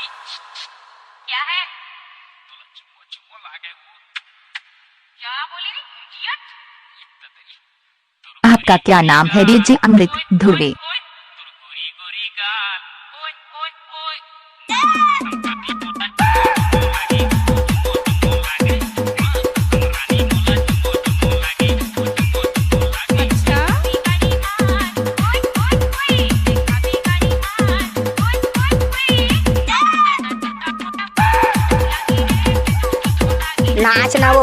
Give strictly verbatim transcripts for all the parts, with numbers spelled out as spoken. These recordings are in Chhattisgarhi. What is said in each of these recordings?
क्या है? क्या बोले रे, इडियट? आपका क्या नाम है? डीजे अमृत ध्रुवे। नाच ना वो।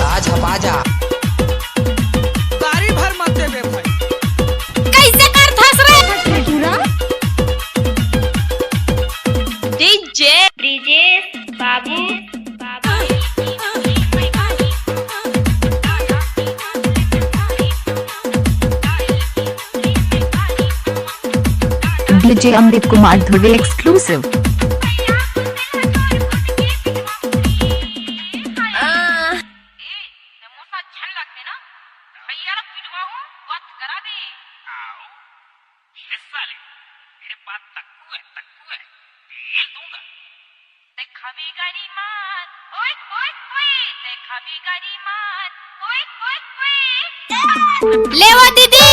आज हपा जा। तारी भर मत देबे भाई। कैसे करथस रे? डीजे ब्रिजेश बाबू। DJ Amrit Kumar Dhruve exclusive. ए साले, मेरे पास तक्कू है, तक्कू है, पेल दूंगा। देखा भी गरीमान, ओए, ओए, ओए, देखा भी गरीमान, ओए, ओए, ओए। लेवा दीदी।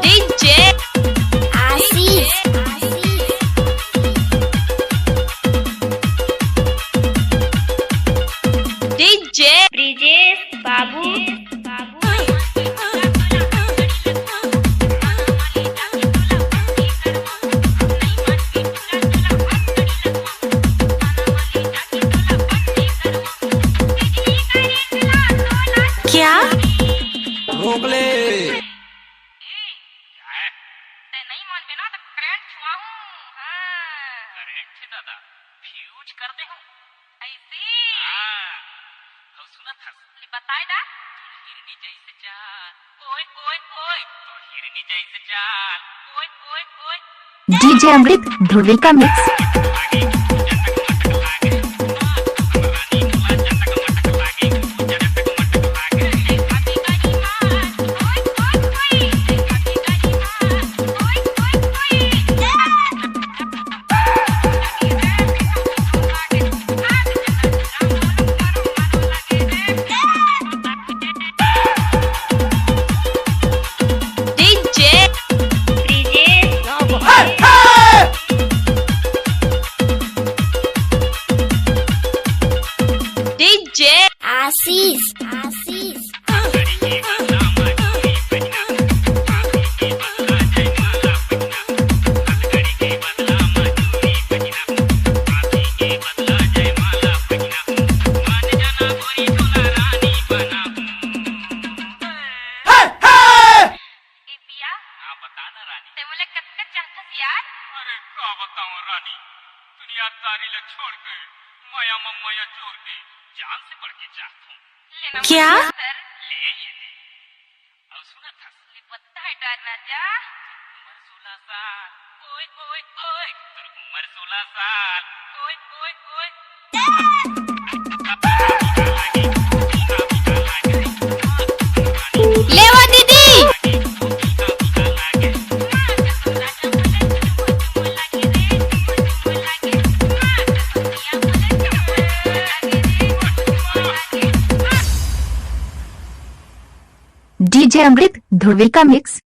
डीजे आशीष। डीजे ब्रिजेश बाबू। क्या? रोक ले। तै नहीं मानबे ना, तो करंट छुआहूं। हाँ। करंट छे दादा, फ्यूज कर दे हूं। ऐसे? हाँ। और सुनत हस? ले बताए दा। तोर हिरनी जैसे चाल, ओए, ओए, ओए। तोर हिरनी जैसे चाल, ओए, ओए, ओए। डीजे अमृत ध्रुवी का मिक्स। डीजे ब्रिजेश। डीजे आशीष। आशीष। ए पिया, हाँ, बता ना रानी। ते मोला कतका चाहथस यार? अरे, का बताऊं रानी, दुनियादारी ला छोड़ के, मया म मया जोर के, जान से बढ़ के चाहत हूँ। ले ना क्या? ले ये ले। अउ सुनत हस? ले बता है डर राजा। उमर सोलह साल, ओए, ओए, ओए। तोर उमर सोलह साल, ओए, ओए, ओए। लेवा दीदी। डीजे अमृत ध्रुवी का मिक्स।